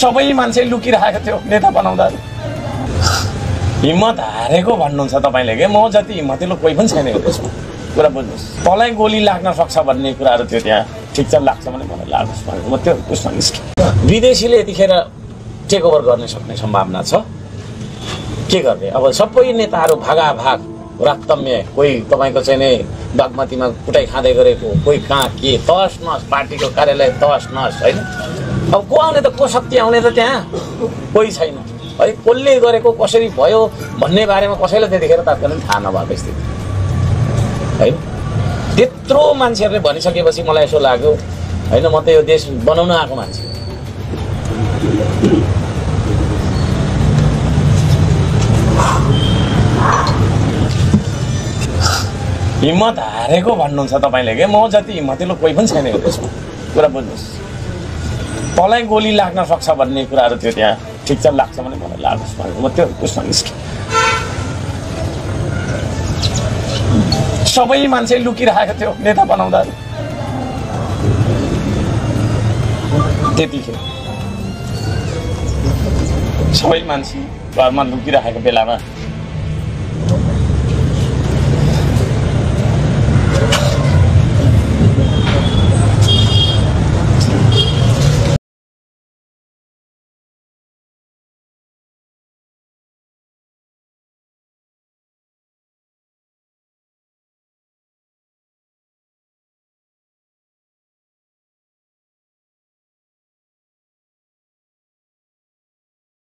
सबै मान्छे लुकिरहेको थियो नेता बनाउँदा। हिम्मत हारेको भन्नुहुन्छ तपाईँले के? म जति हिम्मतिलो कोही पनि छैन त्यसमा। कुरा बुझ्नुहोस्, तँलाई गोली लाग्न सक्छ भन्ने कुराहरू थियो त्यहाँ। ठिक छ, लाग्छ भने मलाई लागोस् भनेको म त्यो उसमा निस्केँ। विदेशीले यतिखेर टेक ओभर गर्ने सक्ने सम्भावना छ। के गर्ने अब? सबै नेताहरू भागाभाग राक्तम्य, कोही तपाईँको चाहिँ नै बागमतीमा कुटाइ खाँदै गरेको, कोही कहाँ के तहस नहस, पार्टीको कार्यालय तहस नहस, होइन? अब को आउने त, को शक्ति आउने त त्यहाँ? कोही छैन है। कसले गरेको, कसरी भयो भन्ने बारेमा कसैलाई त्यतिखेर तात्कालीन थाहा नभएको स्थिति होइन। त्यत्रो मान्छेहरूले भनिसकेपछि मलाई यसो लाग्यो, होइन म त यो देश बनाउन आएको मान्छे। हिम्मत हारेको भन्नुहुन्छ तपाईँले के? म जति हिम्मतिलो कोही पनि छैन त्यसमा। कुरा बुझ्नुहोस्, तँलाई गोली लाग्न सक्छ भन्ने कुराहरू थियो त्यहाँ। ठिक छ, लाग्छ भने मलाई लागोस् भनेको म त्यो उसमा निस्केँ। सबै मान्छे लुकिरहेको थियो नेता बनाउँदा। त्यतिखेर सबै मान्छे घरमा लुकिरहेको बेलामा